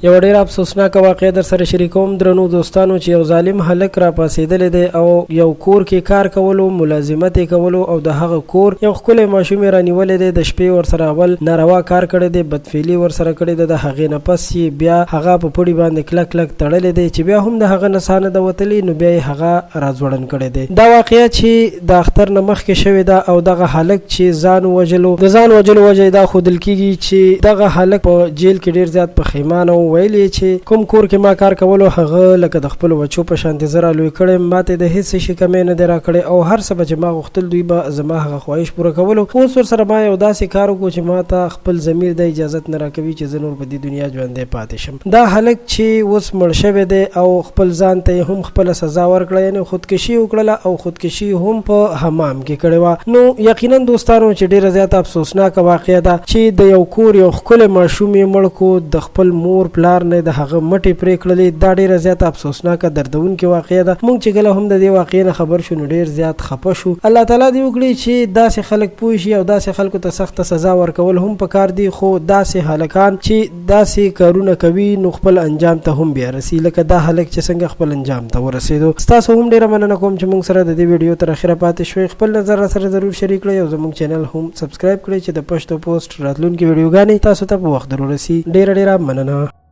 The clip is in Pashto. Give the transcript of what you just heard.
یوه ډېره افسوسناکه واقعه درسره شریکوم درنو دوستانو چې یو ظالم هلک راپاڅېدلی دی او یو کور کې کار کولو، ملازمت یې کولو او د هغه کور یو ښکلی ماشوم یې رانیولی دی، د شپې ورسره اول ناروا کار کړی دی، بدفعلي ورسره کړې ده، د هغې نه پس یې بیا هغه په پړي باندې کلک کلک تړلی دی چې بیا هم د هغه نه ساه نه ده وتلې نو بیا یې هغه راځوړند کړی دی. دا واقعه چې د اختر نه مخکې شوې ده او دغه هلک چې ځان ووژلو د ځان وژلو وجه یې دا ښودل کیږي چې دغه هلک په جیل کې ډیر زیات پښیمانه و، ویل یې چې کوم کور کې ما کار کولو هغه لکه د خپلو بچو په شانتې زه را لوی کړی یم، ماته د هیڅ شي کمی نه دی راکړی او هر څه به چې ما غوښتل دوی به زما هغه خواهش پوره کولو، خو اوس ورسره ما یو داسې کار وکړو چې ماته خپل ضمیر دا اجازت نه راکوي چې زه نور په دې دنیا ژوندی پاتې شم. دا هلک چې اوس مړ شوی دی او خپل ځان ته یې هم خپله سزا ورکړه یعنې خودکشي یې وکړله او خودکشي یې هم په حمام کې کړې وه نو یقینا دوستانو چې ډیره زیاته افسوسناکه واقعه ده چې د یو کور یو ښکلی ماشوم یې مړ کو د خپل مور پلار نه د هغه مټې پرې کړلې دا ډیره زیاته افسوسناکه دردونکې واقعه ده مونږ چې کله هم د دې واقعې نه خبر شو نو ډیر زیات خپه شو الله تعالی دې وکړي چې داسې خلک پوه شي او داسې خلکو ته سخته سزا ورکول هم پکار دي خو داسې هلکان چې داسې کارونه کوي نو خپل انجام ته هم بیا رسي لکه دا هلک چې څنګه خپل انجام ته ورسېدو. ستاسو هم ډېره مننه کوم چې موږ سره د دې ویډیو تر اخره پاتې شوئ. خپل نظر راسره ضرور شریک کړئ او زموږ چینل هم سبسکرایب کړئ چې د پښتو پوسټ راتلونکې ویډیوګانې تاسو ته په وخت درورسي. ډېره ډېره مننه.